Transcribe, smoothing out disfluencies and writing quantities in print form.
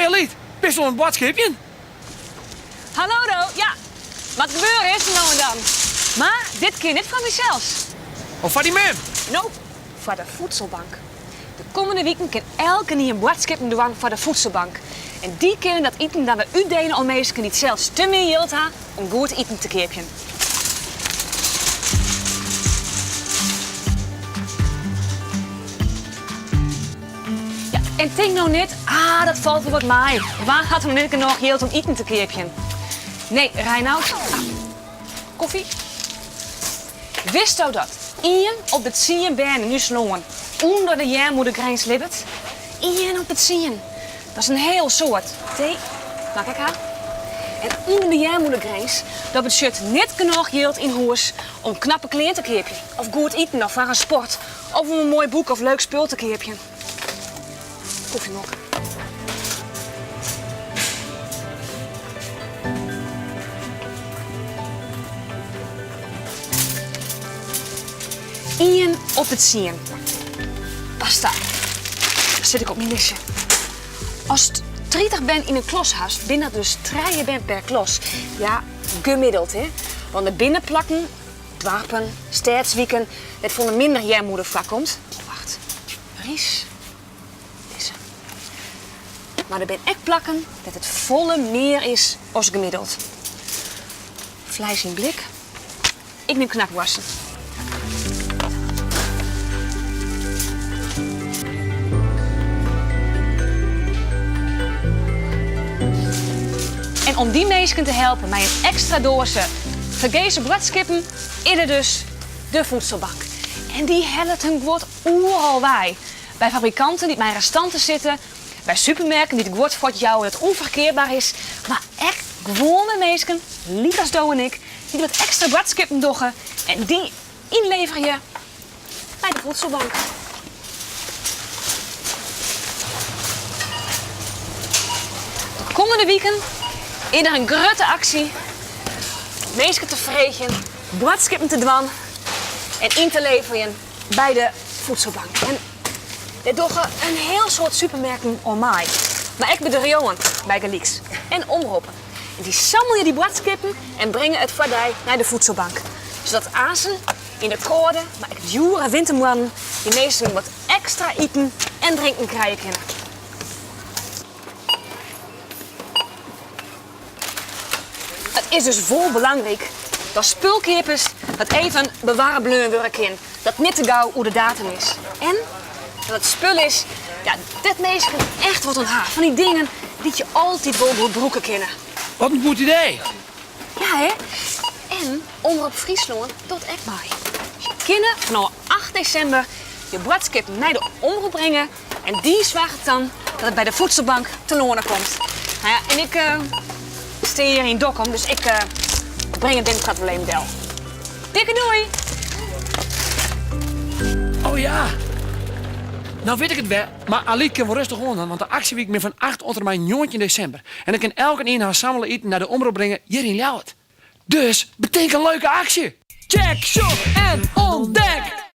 Alyt, bist oan it boadskipjen? Hallo Do, ja, moat gebeure hè, sa no en dan. Mar dit kear net foar mysels. Oh, foar dyn mem? No, foar de voedselbank. De kommende wiken kin elkenien boadskippen dwaan foar de voedselbank. En dy kinne dat iten dan wer útdele oan minsken dy't sels te min jild ha om goed iten te keapjen. Ja, en tink no net, ah, dat falt wol wat mei. Wa hat no net genôch jild om iten te keapjen? Nee, Reinout. Ah, koffie. Witsto dat ien op de tsien bern yn ús lân ûnder de earmoedegrins libbet? Ien op de tsien. Dat is in hiel soad. Tee, mag ik ha? En ûnder de earmoedegrins, dat betsjut net genôch jild yn hûs om knappe klean te keapjen, of goed iten, of foar in sport, of om in moai boek of leuk spul te keapjen. Kofjemok. Ien op de tsien. Basta. Dat sit ik op myn listje. Ast 30 bern yn in klas hast, binne dat dus trije bern per klas. Ja, gemiddeld, hè. Want der binne plakken, doarpen, stêdswiken, dêr't folle minder earmoede foarkomt. Wacht. Rys. Dizze. Mar der binne ek plakken dêr't it folle mear is as gemiddeld. Fleis yn blik. Ik nim knakwoarsten. En om dy minsken te helpen mei in ekstra doaze fergese boadskippen, is der dus de voedselbank. En dy hellet hun guod oeral wei. By fabrikanten dy't mei restanten sitte, by supermerken dy't guod fuortjouwe dat ûnferkeapber is, mar ek gewoane minsken lykas do en ik dy't wat ekstra boadskippen dogge en dy ynleverje by de voedselbank. De kommende wiken is der in grutte aksje om minsken te freegjen boadskippen te dwaan en yn te leverjen by de voedselbank. En dêr dogge in hiel soad supermerken oan mei. Mar ek bedriuwen bygelyks en omroppen. En dy sammelje dy boadskippen en bringe it foar dy nei de voedselbank. Sadat aansen yn de kâlde, mar ek djoere wintermoannen dy minsken wat ekstra iten en drinken krije kinne. It is dus wol belangryk dat spul keapest dat even bewarre bleaun wurde kin, dat net te gau oer de datum is. En dat it spul is ja, dêr't minsken echt wat oan ha, fan dy dingen dy't je altyd wol goed brûke kinne. Wat in goed idee! Ja hè? En Omrop Fryslân docht ek mei. Je kinne fanôf 8 desimber je boadskippen nei de omrop bringe En dy soarget dan dat it by de voedselbank telâne komt. Nou ja, en ik stean hjir yn Dokkum, dus ik bring it binnenkoart wol even del. Dikke doei! Oh ja, no wit ik it wer. Mar Alyt kin wol rêstich oan dwaan, want de aksjewiken binne fan 8 oant en mei 19 desimber. En dan kin elkenien har sammele iten nei de omrop bringe hjir yn Ljouwert. Dus betink in leuke aksje! Check, sjoch en ûntdek!